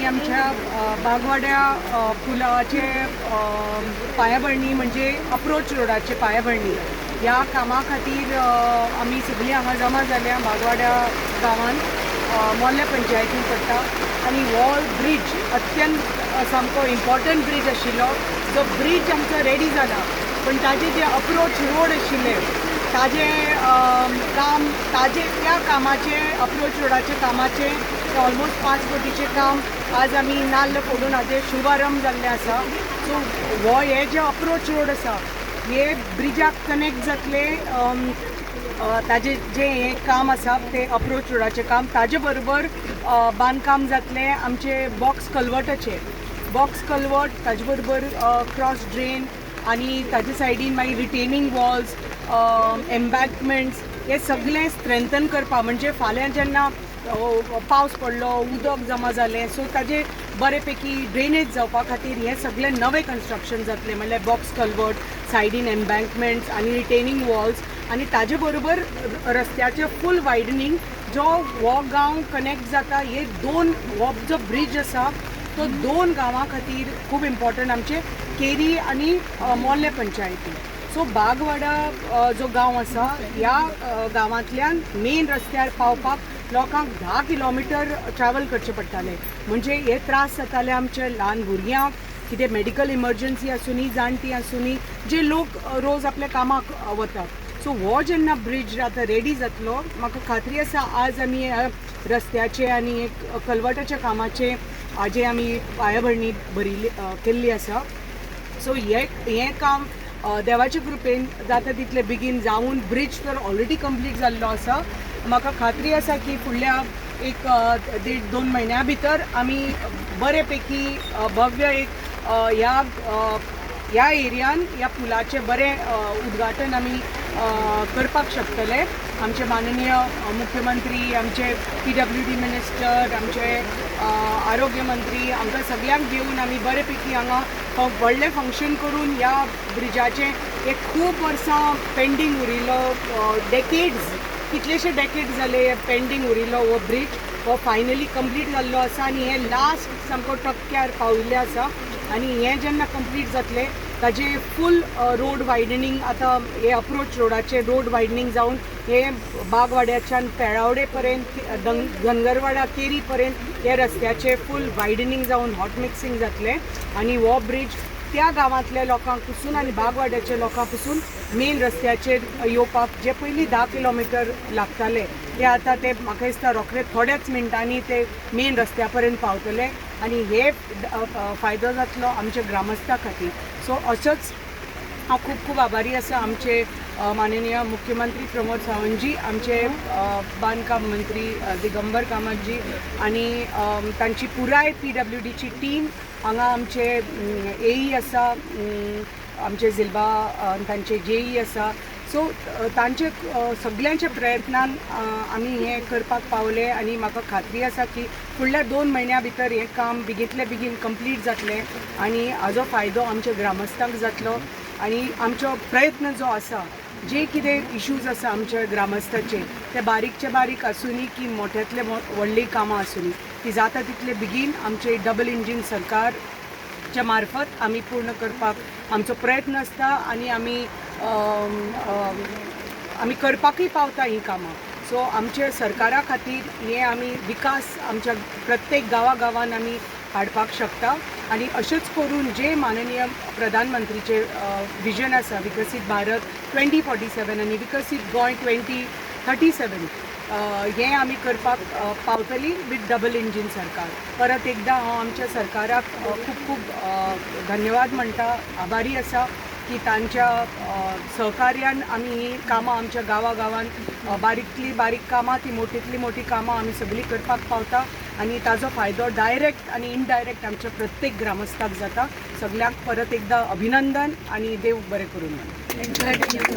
आमच्या बागवाड्या पुलाचे पायाभरणी, म्हणजे अप्रोच रोडाचे पायाभरणी ह्या कामा खातीर आमी सगळीं हांगा जमा जाल्या बागवाड्या गांवांत, मोर्ले पंचायतीन पडटा. आनी हो ब्रीज अत्यंत सामको इम्पॉर्टंट ब्रीज आशिल्लो. जो ब्रीज आमचो रेडी जाला, पण ताजे जे अप्रोच रोड आशिल्ले ताजे काम, ताजे त्या कामाचे, अप्रोच रोडाचे कामाचे ऑलमोस्ट 5 कोटीचें काम आज आमी नाल्ल फोडून हाजें शुभारंभ जाल्लें आसा. सो हो हे जे अप्रोच रोड आसा, हे ब्रिजाक कनेक्ट जातले. ताजे जे हें काम आसा तें अप्रोच रोडाचें काम, ताजे बरोबर बांदकाम जातलें आमचे बॉक्स कलवर्टाचें. बॉक्स कलवर्ट, ताजे बरोबर क्रॉस ड्रेन आनी ताजे सायडीन मागीर रिटेनिंग वॉल्स, एम्बॅकमेंट्स, हे सगळें स्ट्रेंथन करपा, म्हणजे फाल्यां जेन्ना पावस पडलो, उदक जमा जालें, सो ताजे बरे पैकी ड्रेनेज जावपा खातीर हें सगळें नवें कन्स्ट्रक्शन जातलें. म्हणल्यार बॉक्स कलवर्ट, सायडीन एम्बँकमेंट्स आनी रिटेनिंग वॉल्स आनी ताजे बरोबर रस्त्याचें फूल वायडनींग. जो हो गांव कनेक्ट जाता, हे दोन, हो जो ब्रीज आसा तो दोन गांवां खातीर खूब इम्पॉर्टंट, आमचे केरी आनी मोर्ले पंचायती. सो बागवाडा जो गांव आसा, ह्या गांवांतल्यान मेन रस्त्यार पावपाक लोकांक 10 किलोमिटर ट्रॅवल करचें पडटालें. म्हणजे हे त्रास जाताले आमचे ल्हान भुरग्यांक, कितें मेडिकल इमर्जन्सी आसूनी, जाणटीं आसूनी, जे लोक रोज आपल्या कामाक वतात. सो हो जेन्ना ब्रीज आतां रेडी जातलो, म्हाका खात्री आसा, आज आमी ह्या रस्त्याचे आनी एक कलवटाच्या कामाचे हाजे आमी पायाभरणी भरिल्ली, केल्ली आसा. सो हे हें काम देवाचे कृपेन जाता तितले बेगीन जावन, ब्रिज तर ऑलरेडी कंप्लीट जाल्लो आसा. म्हाका खात्री आसा की फुडल्या एक देड दोन म्हयन्या भितर आमी बरे पैकी भव्य एक ह्या ह्या एरियान ह्या पुलाचें बरें उद्घाटन आमी करपाक शकतले. आमचे माननीय मुख्यमंत्री, आमचे पीडब्ल्यूडी मिनिस्टर, आमचे आरोग्य मंत्री, हांकां सगळ्यांक घेवन आमी बरे पैकी हांगा व्हडलें फंक्शन करून ह्या ब्रिजाचें एक खूब वर्सां पेंडींग उरिल्लो, डेकेड्स, कितलेशे डेकेड जाले पेंडींग उरिल्लो हो ब्रिज, हो फायनली कंप्लीट जाल्लो आसा आनी हें लास्ट सामको टपक्यार पाविल्लें आसा. आनी हें जेन्ना कंप्लीट जातलें, ताजें फूल रोड वायडनींग, आतां हे अप्रोच रोडाचें रोड वायडनींग जावन हे बागवाड्याच्यान पेळावडे पर्यंत, धनगरवाडा केरी पर्यंत हे रस्त्याचें फूल वायडनींग जावन हॉट मिक्सिंग जातलें. आनी हो ब्रिज त्या गांवांतल्या लोकांक पसून आनी बागवाड्याच्या लोकां पसून मेन रस्त्याचेर येवपाक जे पयलीं 10 किलोमिटर लागताले, ते आतां ते म्हाका दिसता रोखडे थोड्याच मिनटांनी ते मेन रस्त्या पर्यंत पावतले आनी हे फायदो जातलो आमच्या ग्रामस्था खातीर. सो असोच हांव खूब खूब आभारी आसा आमचे माननीय मुख्यमंत्री प्रमोद सावंतजी, आमचे बांदकाम मंत्री दिगंबर कामतजी आनी तांची पुराय पीडब्ल्यूडीची टीम. हांगा आमचे एई आसा, आमचे झिलबा, तांचे जेई आसा. सो तांचे सगल्यांच्या प्रयत्नान आमी हें करपाक पावले आनी म्हाका खात्री आसा की फुडल्या 2 म्हयन्या भितर हें काम बेगींतले बेगीन कंप्लीट जातलें आनी हाजो फायदो आमच्या ग्रामस्थांक जातलो. आनी आमचो प्रयत्न जो आसा, जे कितें इश्यूज आसा आमच्या ग्रामस्थाचे, ते बारीकचे बारीक आसूनी की मोठ्यांतले व्हडलीं कामां आसूनी, ती जाता तितले बेगीन आमचे डबल इंजीन सरकारच्या मार्फत आमी पूर्ण करपाक आमचो प्रयत्न आसता आनी आमी अम, अम, आमी करपाकूय पावता हीं कामां. सो आमच्या सरकारा खातीर हे आमी विकास आमच्या प्रत्येक गांवा गांवान आमी हाडपाक शकता. आनी अशेंच करून जे माननीय प्रधानमंत्रीचे विजन आसा, विकसीत भारत 2047 आनी विकसीत गोंय 2037, हें आमी करपाक पावतली विथ डबल इंजीन सरकार. परत एकदां हांव आमच्या सरकाराक खूब खूब धन्यवाद म्हणटा, आभारी आसा की तांच्या सहकार्यान आमी ही कामां आमच्या गांवा गांवान, बारीकली बारीक कामां ती मोटींतली मोटी कामां आमी सगळीं करपाक पावता आनी ताजो फायदो डायरेक्ट आनी इनडायरेक्ट आमच्या प्रत्येक ग्रामस्थाक जाता. सगल्यांक परत एकदां अभिनंदन आनी देव बरें करूं.